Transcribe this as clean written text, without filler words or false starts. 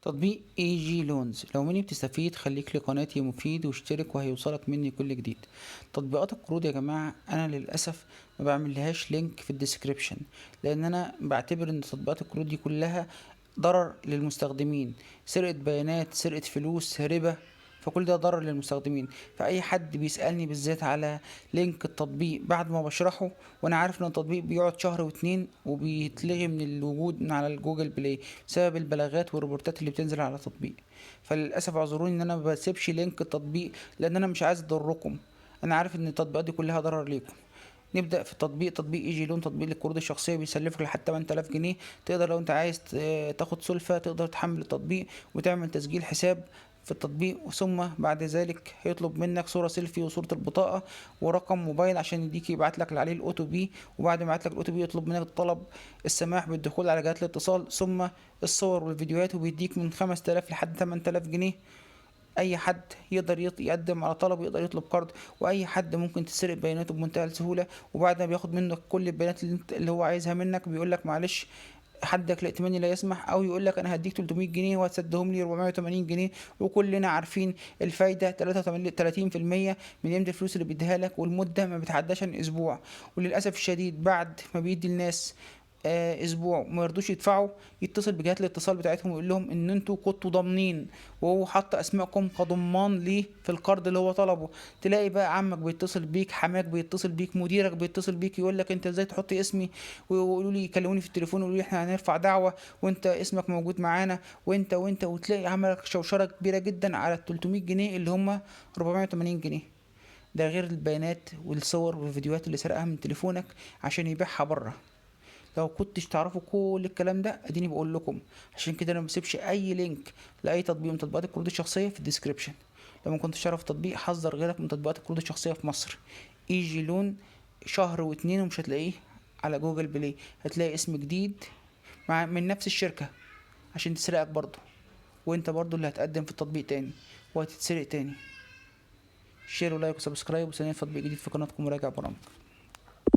تطبيق EG Loans، لو مني بتستفيد خليك لقناتي مفيد واشترك وهيوصلك مني كل جديد. تطبيقات القروض يا جماعة انا للأسف ما بعملهاش link في ال description، لان انا بعتبر ان تطبيقات القروض دي كلها ضرر للمستخدمين، سرقة بيانات، سرقة فلوس، ربا، فكل ده ضرر للمستخدمين. فأي حد بيسألني بالذات على link التطبيق بعد ما بشرحه، وانا عارف ان التطبيق بيقعد شهر واتنين وبيتلغي من الوجود من على ال Google Play بسبب البلاغات والريبورتات اللي بتنزل على التطبيق. فللأسف اعذروني ان انا ما بسيبش link التطبيق، لان انا مش عايز اضركم، انا عارف ان التطبيقات دي كلها ضرر ليكم. نبدأ في التطبيق، تطبيق EG Loan، تطبيق للقروض الشخصية، بيسلفك لحد 8000 جنيه. تقدر لو انت عايز تاخد سلفة تقدر تحمل التطبيق وتعمل تسجيل حساب في التطبيق، ثم بعد ذلك هيطلب منك صورة سيلفي وصورة البطاقة ورقم موبايل عشان يديك يبعت لك عليه ال OTP، وبعد ما يبعت لك ال OTP يطلب منك طلب السماح بالدخول على جهات الاتصال، ثم الصور والفيديوهات، وبيديك من 5000 لحد 8000 جنيه. اي حد يقدر يقدم على طلب ويقدر يطلب قرض، واي حد ممكن تسرق بياناته بمنتهى السهولة. وبعد ما بياخد منك كل البيانات اللي هو عايزها منك بيقول لك معلش حدك الائتماني لا يسمح، او يقول لك انا هديك 300 جنيه وهتسدهم لي 480 جنيه، وكلنا عارفين الفايدة تلاتة وتمانين، تلاتين في المية من قيمة الفلوس اللي بيديها لك، والمدة ما بتعداش عن اسبوع. وللأسف الشديد بعد ما بيدي الناس، اسبوع وما يرضوش يدفعوا، يتصل بجهات الاتصال بتاعتهم ويقول لهم ان انتوا كنتوا ضامنين، وهو حط اسماءكم كضمان ليه في القرض اللي هو طلبه. تلاقي بقى عمك بيتصل بيك، حماك بيتصل بيك، مديرك بيتصل بيك، يقول لك انت ازاي تحط اسمي، ويقولوا لي يكلموني في التليفون ويقولوا لي احنا هنرفع دعوة وانت اسمك موجود معانا وانت وانت، وتلاقي عملك شوشرة كبيرة جدا على ال 300 جنيه اللي هم 480 جنيه. ده غير البيانات والصور والفيديوهات اللي سرقها من تليفونك عشان يبيعها بره. لو كنتش تعرفوا كل الكلام ده اديني بقول لكم، عشان كده انا ما بسيبش اي link لاي تطبيق من تطبيقات القروض الشخصيه في ال description. لو ما كنتش تعرف التطبيق حذر غيرك من تطبيقات القروض الشخصيه في مصر. EG Loan شهر واتنين ومش هتلاقيه على Google Play، هتلاقي اسم جديد من نفس الشركه عشان تسرقك برضه، وانت برضه اللي هتقدم في التطبيق تاني وهتتسرق تاني. share و like و subscribe، وثانيا تطبيق جديد في قناتكم مراجع برامج.